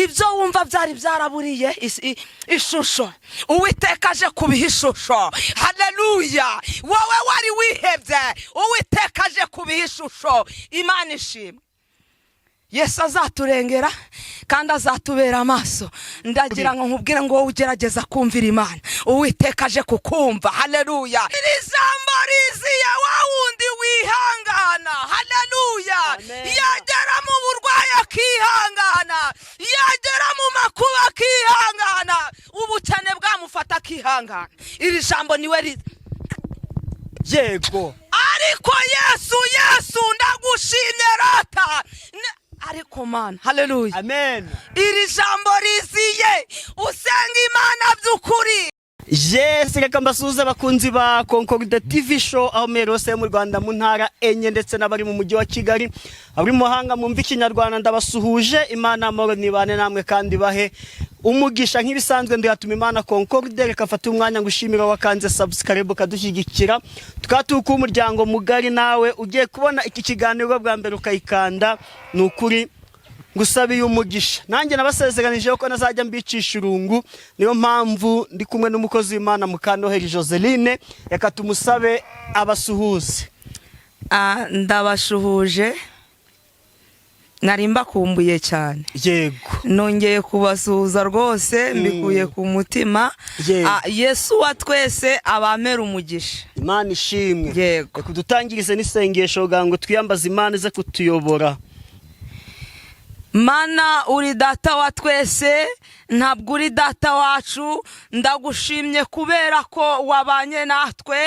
Ibyo wumva byari byaraburiye ishusho, Uwiteka aje kubiha ishusho. Haleluya! Wowe wari wihebye, Uwiteka aje kubiha ishusho. Imana ishimwe. Yesu azaturengera kandi azatubera amaso. Ndagira ngo nkubwire ngo wowe ugerageza kumvira Imana, Uwiteka aje kukumva. Haleluya! Iri jambo riziye wa wundi wihangana. Haleluya! Amen. Yagera mu burwayi akihangana, yagera mu makuba akihangana, ubukene bwamufata akihangana. Iri jambo niwe Ariko Yesu, Yesu, ndagushimye rata. Ariko Mana, haleluya! Amen. Iri jambo riziye usenga Imana by'ukuri. Yes, reka mbasuhuze abakunzi ba Concorde TV Show aho mwere hose mu Rwanda, mu ntara enye, ndetse n'abari mu mujyi wa Kigali, abari mu mahanga mwumva Ikinyarwanda, ndabasuhuje. Imana amahoro nibane namwe kandi bahe umugisha. Nk'ibisanzwe, ndihatuma Imana Concorde. Reka fate umwanya ngushimira wakanze subscribe ukadushyigikira, tukaba turi umuryango mugari. Nawe ugiye kubona iki kiganiro bwa mbere ukayikanda, ni ukuri ngusabiye umugisha. Nanjye nabasezeranije ko nazajya mbicisha irungu, niyo mpamvu ndi kumwe n'umukozi w'Imana Mukanoheri Joseline. Reka tumusabe abasuhuze. Ndabashuhuje, nari mbakumbuye cyane. Nongeye kubasuhuza rwose mbikuye ku mutima. Yesu wa twese abamera umugisha. Imana ishimwe. Yego. Reka dutangirize n'isengesho kugira ngo twiyambaze Imana ize kutuyobora. Mana, uri Data wa twese, ntabwo uri data wacu. Ndagushimye kubera ko wabanye natwe.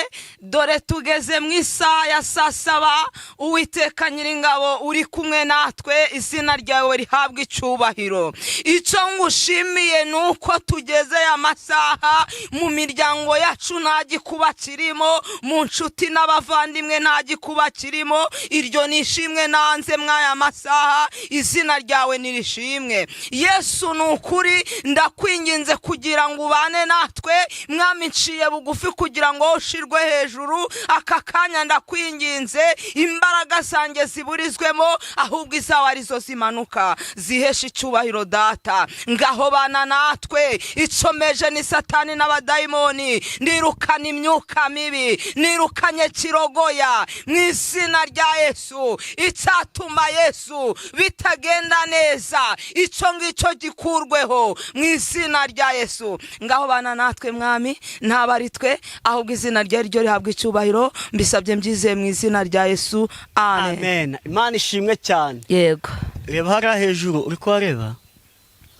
Dore tugeze mu isaha ya saa saba. Uwiteka Nyiringabo, uri kumwe natwe, izina ryawe rihabwa icyubahiro. Icyo ngushimiye ni uko tugeze aya masaha mu miryango yacu nta gikuba kirimo, mu nshuti n'abavandimwe nta gikuba kirimo. Iryo ni ishimwe nanze mw'aya masaha. Izina ryawe nirishimwe, Yesu. Ni ukuri ndakwinginze kugira ngo ubane natwe, Mwami. Nciye bugufi kugira ngo ushirwe hejuru aka kanya. Ndakwinginze, imbaraga zanjye ziburizwemo, ahubwo izawe arizo zimanuka zihesha icyubahiro Data. Ngaho bana natwe. Icomeje ni Satani n'abadayimoni. Nirukana imyuka mibi, nirukanye kirogoya mu izina rya Yesu. Icyatuma, Yesu, bitagenda neza, icyo ngicyo gikurweho mu izina rya Yesu. Ngaho bana natwe, Mwami. Ntabwo ari twe, ahubwo izina rye ryo rihabwa icyubahiro. Mbisabye mbyizeye mu izina rya Yesu, amen. Amen, Imana ishimwe cyane. Yego. Reba hariya hejuru, uri kuhareba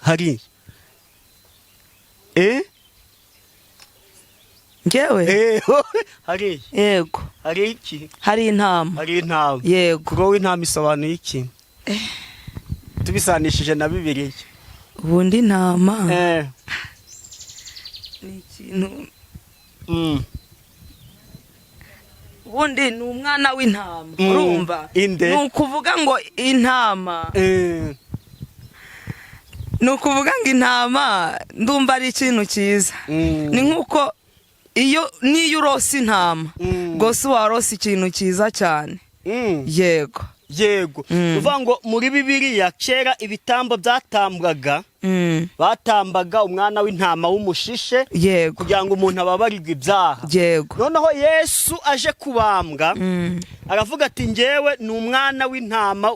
hari Ngewe? Hariya. Yego. Hari iki? Hari intama. Hari intama. Yego. Kuri wowe intama isobanuye iki, tubisanishije na Bibiliya? Ubundi intama ni ikintu ubundi ni umwana w'intama. Urumva? Inde? Ni ukuvuga ngo intama ni ukuvuga ngo intama, ndumva ari ikintu cyiza. Ni nk'uko iyo niyo urose intama, rwose warose ikintu cyiza cyane. Yego. Yego. Uvuga ngo muri Bibiliya kera ibitambo byatambwaga, batambaga umwana w'intama w'umushishe kugira ngo umuntu ababarirwe ibyaha. Noneho Yesu aje kubambwa, aravuga ati: "Ngewe ni umwana w'intama,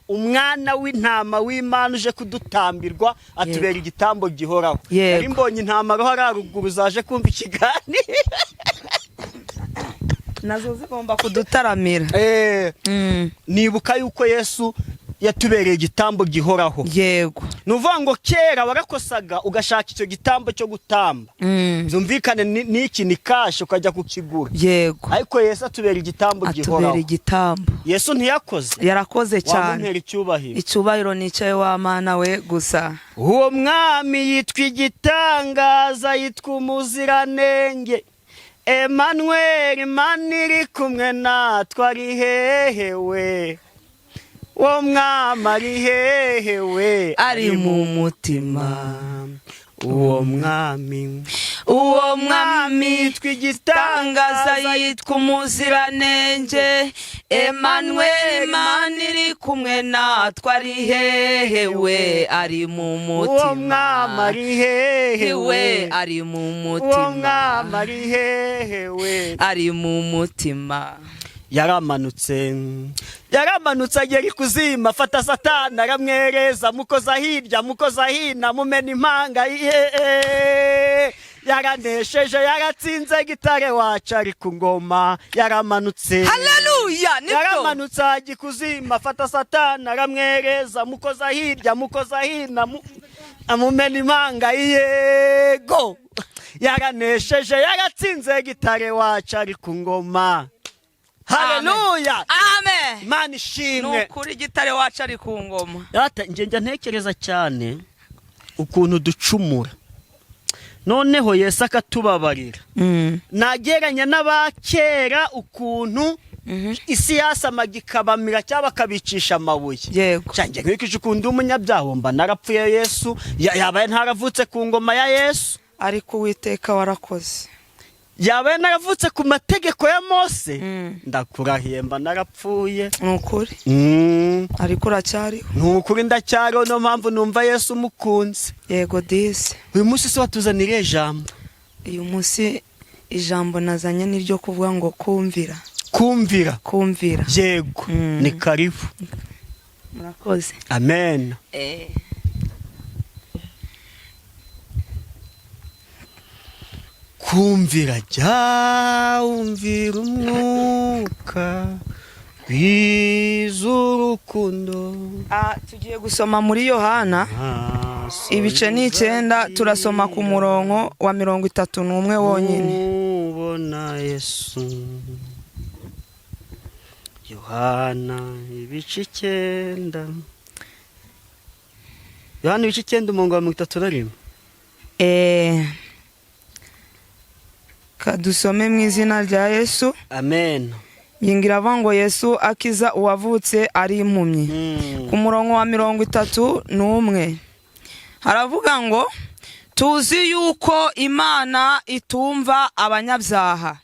umwana w'intama w'Imana uje kudutambirwa, atubera igitambo gihoraho." Nari mbonye intama roho haruguru zaje kumva ikiganiro. Nazo zigomba kudutaramira. Nibuka yuko Yesu yatubereye igitambo gihoraho. Ni ukuvuga ngo kera warakosaga ugashaka icyo gitambo cyo gutamba, byumvikane n'iki ni cash, ukajya kukigura. Ariko Yesu atubera igitambo Atubera gihoraho. igitambo. Yesu ntiyakoze? Yarakoze cyane. Wamumpera icyubahiro? Icyubahiro nicaye wa Mana we gusa. Uwo mwami yitwa igitangaza, yitwa umuziranenge, Emmanuel, Imana iri kumwe natwe. Ari hehe we? Uwo mwami ari hehe we? Ari mu mutima. Uwo mwami. Uwo mwami Tw'igitangaza tangaza yitwa umuziranenge Emmanuel. Imana iri kumwe natwe, ari hehe we? Ari mu Uwo mutima. mwami ari hehe We we? ari mu Uwo mutima. mwami ari hehe we? Ari mu mutima. Yaramanutse, yaramanutse, agera ikuzimu, afata Satani aramwereza, mukoza hirya, mukoza hino, amumena impanga ye. Yaranesheje, yaratsinze, gitare wacu ari ku ngoma, yaramanutse. Haleluya, nibyo. Yaramanutse ajya ikuzimu, afata Satani aramwereza, mukoza hirya, mukoza hino, amumena impanga. Yego, yaranesheje, yaratsinze, gitare wacu ari ku ngoma. Haleluya! Amen. Imana Ni ishimwe. ukuri, gitare wacu ari ku ngoma. Data, njye njya ntekereza cyane ukuntu ducumura, noneho Yesu akatubabarira. Nageranya n'abakera, ukuntu isi yasamaga ikabamira cyangwa bakabicisha amabuye. Cyangwa nkurikije ukuntu umunyabyaha mba narapfuye, Yesu yabaye ntaravutse ku ngoma ya Yesu. Ariko Uwiteka warakoze. Yabaye naravutse ku mategeko ya Mose, ndakurahiye mba narapfuye. Ni ukuri. Ariko uracyariho. Ni ukuri, ndacyariho, niyo mpamvu numva Yesu umukunze. Yego disi. Uyu munsi se watuzaniriye ijambo? Uyu munsi ijambo nazanye ni iryo kuvuga ngo kumvira. Kumvira. Kumvira. Yego. Ni karibu. Murakoze. Amen. Kumvira, jya wumvira umwuka rwiz'urukundo. Tugiye gusoma muri Yohana ibice ni 9, turasoma ku murongo wa 31 wonyine. Ubona Yesu. Yohana ibice 9, Yohana ibice 9, umurongo wa 31. Kadusome mu izina rya Yesu. Amen. Yingira avuga ngo Yesu akiza uwavutse ari impumyi. Ku murongo wa 31 haravuga ngo: "Tuzi yuko Imana itumva abanyabyaha,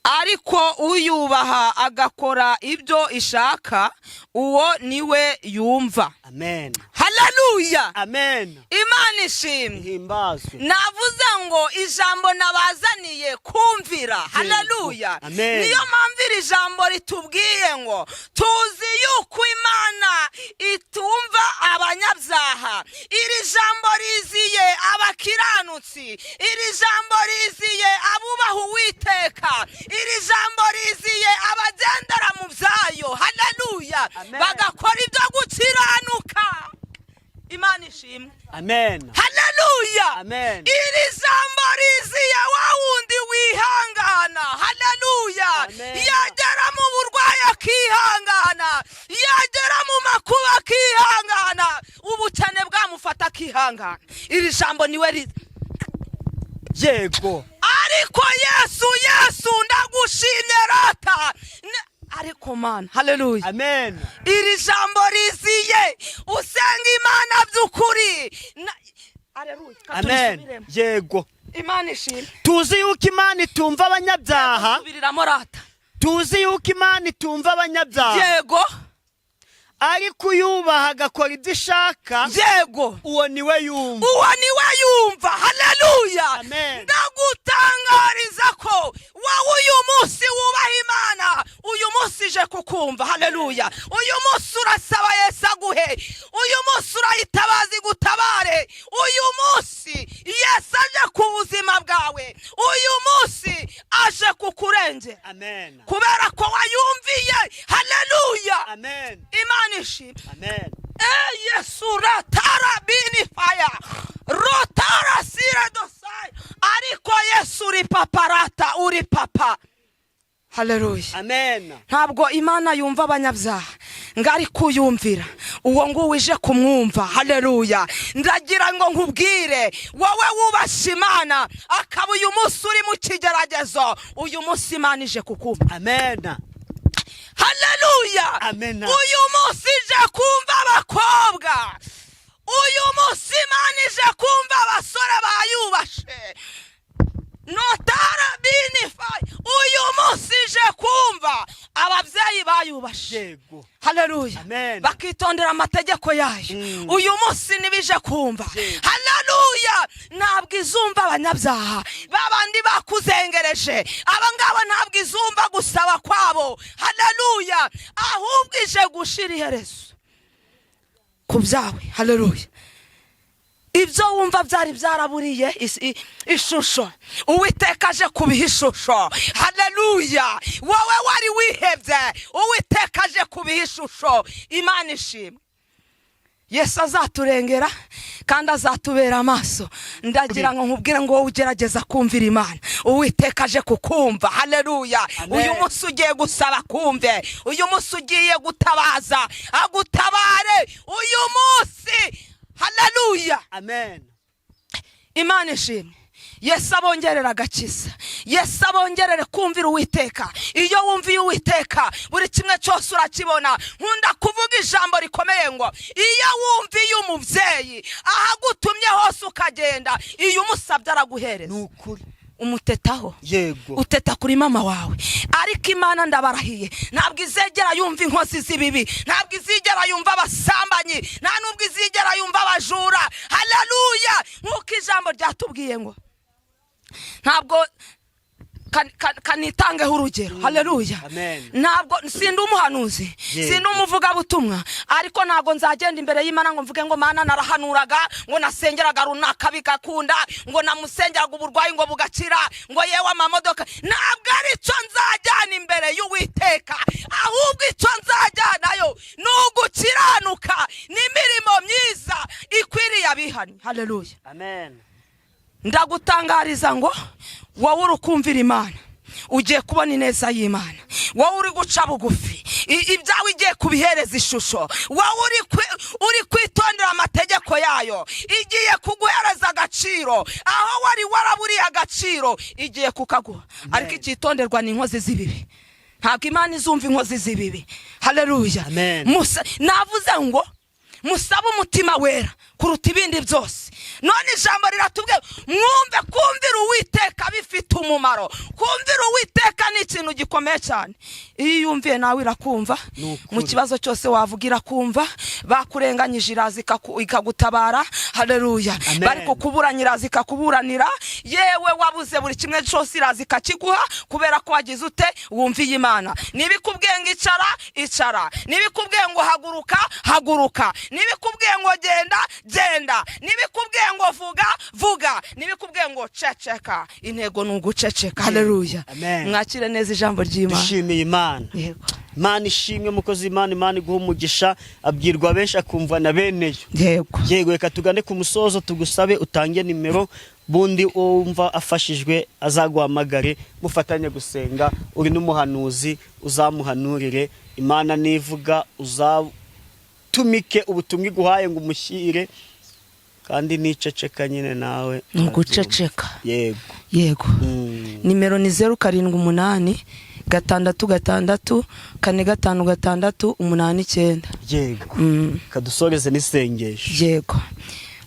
ariko uyubaha agakora ibyo ishaka, uwo niwe yumva." Amen. Haleluya! Amen. Imana ishimwe. Himbazwe. Navuze ngo ijambo nabazaniye kumvira. Haleluya! Amen. Niyo mpamvu iri jambo ritubwiye ngo tuzi yuko Imana itumva abanyabyaha. Iri jambo riziye abakiranutsi, iri jambo riziye abubaha Uwiteka, iri jambo riziye abagendera mu byayo. Haleluya! Amen. Bagakora ibyo gukiranuka. Imana ishimwe. Amen. Haleluya! Amen. Iri jambo riziye wa wundi wihangana. Haleluya! Amen. Yagera mu burwayi akihangana, yagera mu makuba akihangana, ubukene bwamufata akihangana. Iri jambo niwe rizi. Ariko Yesu, Yesu, ndagushimye rata. Ariko Mana, haleluya! Amen. Iri jambo riziye usenga Imana by'ukuri. Haleluya. Amen. Turisubiremo. Imana ishimwe. Tuzi yuko Imana itumva abanyabyaha. Subiriramo rata. Tuzi yuko Imana itumva abanyabyaha, ariko uyubaha agakora ibyo ishaka, uwo niwe yumva. Uwo niwe yumva. Haleluya! Amen. Ndagutangariza ko wowe uyu munsi wubaha Imana, uyu munsi ije kukumva. Haleluya! Uyu munsi urasaba Yesu aguhe, uyu munsi urayitabaza igutabare, uyu munsi Yesu aje ku buzima bwawe, uyu munsi aje kukurengera. Amen. Kubera ko wayumviye. Haleluya! Amen. Imana ishimwe. Amen. Yesu ratara bini faya rotara sire dosai. Ariko Yesu, uri papa rata, uri papa. Haleluya! Amen. Ntabwo Imana yumva abanyabyaha ngo, ariko uyumvira, uwo nguwo ije kumwumva. Haleluya! Ndagira ngo nkubwire wowe wubashe Imana, akaba uyu munsi uri mu kigeragezo, uyu munsi Imana ije kukumva. Amen. Haleluya! Amen. Uyu munsi ije kumva abakobwa, uyu munsi Imana ije kumva abasore bayubashe. Notara binifayi, uyu munsi ije kumva ababyeyi bayubashe. Haleluya. Amen. Bakitondera amategeko yayo. Uyu munsi ntibije kumva. Haleluya. Ntabwo izumva abanyabyaha, babandi bakuzengereje, aba ngaba ntabwo izumva gusaba kwabo. Haleluya. Ahubwo ije gushira iherezo ku byawe. Haleluya. Ibyo wumva byari byaraburiye ishusho, Uwiteka aje kubiha ishusho. Haleluya. Wowe wari wihebye, Uwiteka aje kubiha ishusho. Imana ishimwe. Yesu azaturengera kandi azatubera amaso. Ndagira ngo nkubwire ngo wowe ugerageza kumvira Imana, Uwiteka aje kukumva. Haleluya. Amen. Uyu munsi ugiye gusaba kumve, uyu munsi ugiye gutabaza agutabare uyu munsi. Haleluya. Amen. Imana ishimwe. Yesu abongerera agakiza, Yesu abongerere kumvira Uwiteka. Iyo wumviye Uwiteka, buri kimwe cyose urakibona. Nkunda kuvuga ijambo rikomeye ngo iyo wumviye umubyeyi, ahagutumye hose ukagenda, iyo umusabye araguhereza. Ni ukuri. Umutetaho. Uteta kuri mama wawe, ariko Imana, ndabarahiye, ntabwo izegera yumva inkozi z'ibibi, ntabwo izigera yumva abasambanyi, nta nubwo izigera yumva abajura. Haleluya. Nk'uko ijambo ryatubwiye ngo ntabwo kanitangeho urugero. Haleluya. Amen. Ntabwo sindi umuhanuzi, sindi umuvugabutumwa, ariko ntabwo nzagenda imbere y'Imana ngo mvuge ngo: "Mana, narahanuraga, ngo nasengeraga runaka bigakunda, ngo namusengeraga uburwayi ngo bugakira, ngo yewe amamodoka." Ntabwo ari cyo nzajyana imbere y'Uwiteka, ahubwo icyo nzajyanayo ni ugukiranuka n'imirimo myiza ikwiriye abihannye. Haleluya. Amen. Ndagutangariza ngo wowe uri kumvira Imana, ugiye kubona ineza y'Imana. Wowe uri guca bugufi, ibyawe igiye kubihereza ishusho. Wowe uri kwitondera amategeko yayo, igiye kuguhereza agaciro. Aho wari waraburiye agaciro, igiye kukaguha. Ariko icyitonderwa ni inkozi z'ibibi. Ntabwo Imana izumva inkozi z'ibibi. Haleluya. Amen. Navuze ngo musabe umutima wera kuruta ibindi byose. None ijambo riratubwiye mwumve: kumvira Uwiteka bifite umumaro. Kumvira Uwiteka ni ikintu gikomeye cyane. Iyo yumviye nawe irakumva. Ni ukuri. Mu kibazo cyose wavuga irakumva. Bakurenganyije, iraza ikagutabara. Haleluya. Amen. Bari kukuburanya, iraza ikakuburanira. Yewe, wabuze buri kimwe cyose, iraza ikakiguha, kubera ko wagize ute? Wumviye Imana. Niba ikubwiye ngo icara, icara. Niba ikubwiye ngo haguruka, haguruka. Niba ikubwiye ngo genda, genda. Niba ikubwiye ngo vuga, vuga. Niba ikubwiye ngo ceceka, intego ni uguceceka. Haleluya. Amen. Mwakire neza ijambo ry'Imana. Dushimiye Imana. Yego. Imana ishimwe. Mukozi, Imana iguha umugisha. Abwirwa benshi, akumva na beneyo. Yego. Yego, reka tugane ku musozo, tugusabe utange nimero, bundi wumva afashijwe azaguhamagare mufatanye gusenga. Uri n'umuhanuzi, uzamuhanurire. Imana nivuga, uzatumike ubutumwa iguhaye ngo umushyire, kandi niceceka nyine nawe. Ni uguceceka. Yego. Yego. Nimero ni 078666455689. Yego. Kadusoreze n'isengesho. Yego.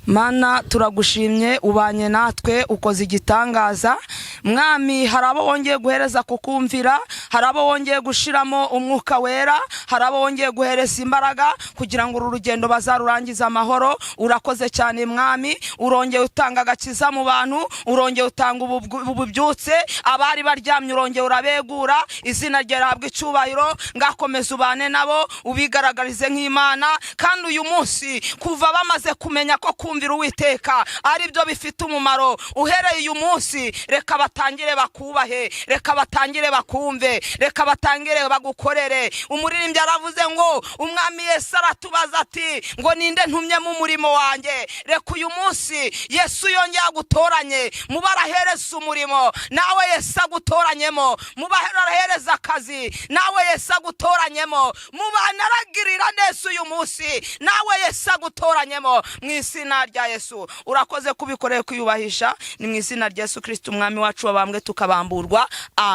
Mana, turagushimye, ubanye natwe, ukoze igitangaza. Mwami, hari abo wongeye guhereza kukumvira, hari abo wongeye gushiramo Umwuka Wera, hari abo wongeye guhereza imbaraga kugira ngo uru rugendo bazarurangize amahoro. Urakoze cyane, Mwami. Urongeye utanga agakiza mu bantu, urongeye utanga ububyutse. Abari baryamye urongeye urabegura. Izina rye rihabwa icyubahiro. Ngakomeza ubane nabo, ubigaragarize nk'Imana. Kandi uyu munsi, kuva bamaze kumenya ko kumvira Uwiteka ari byo bifite umumaro, uhereye uyu munsi reka batangire bakubahe, reka batangire bakumve, reka batangire bagukorere. Umuririmbyi aravuze ngo Umwami Yesu aratubaza ati ngo: "Ninde ntumye mu murimo wanjye?" Reka uyu munsi Yesu yongeye agutoranye muba arahereza umurimo, nawe Yesu agutoranyemo muba arahereza akazi, nawe Yesu agutoranyemo muba naragirira neza uyu munsi, nawe Yesu agutoranyemo mu izina rya Yesu. Urakoze kubikoreye kwiyubahisha. Ni mu izina rya Yesu Kirisiti Umwami wacu wabambwe tukabamburwa. Amen.